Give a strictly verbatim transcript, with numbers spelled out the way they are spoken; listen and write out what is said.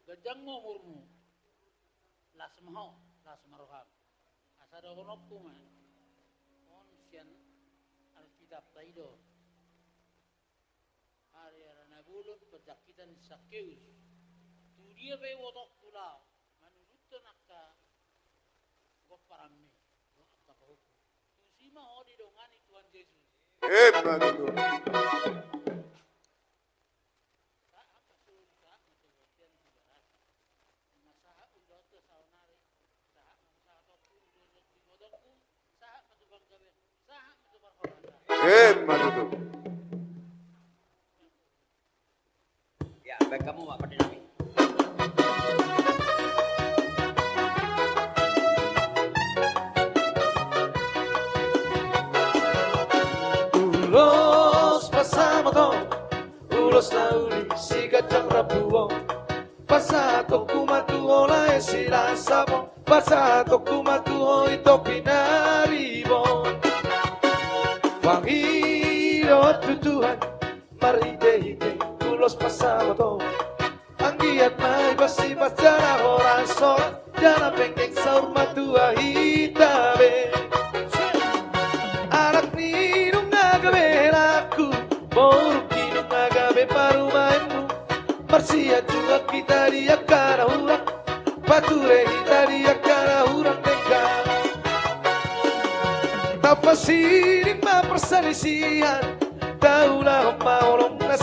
Ganjang ma umurmu. Las ma ho, las ma roham. Asa dohononku ma. On sian Alkitab taida. Ari-ari na bolon panjangkitan ni Sakeus. Tu dia pe uotongku laho manuluthon angka gomparanmi dohot angka pahompu. Tusi ma ho didongani Tuhan Jesus. Emma tutu. Sahat ma tu, sahat ma tu bontean di barasa. Ima sahat ulaonta saonari. Sahat ma tu sahatonku, ulaonta di botongku. Sahat ma tu panggabean. Sahat ma tu parhorasan. Emma tutu. Ya, baen hamu ma pande nami. Ulos pansamot on, ulos na uli si ganjang rambu on. Pasahatonku ma tu ho lae si las Sapong. Pasahatonku ma tu ho i topi na ribot. Pangidoan tu Tuhan marhitehite ulos pansamot on. Anggiat ma i pasi pas jala horas-horas jala penggeng saur matua hita be. Anak ni nunga gabe helangku, boru ni nunga gabe parumaenmu. Marsianjuan hita di angka na hurang, pature hita di angka na hurang denggan. Tapasiling ma parsalisian, taulahon ma holong na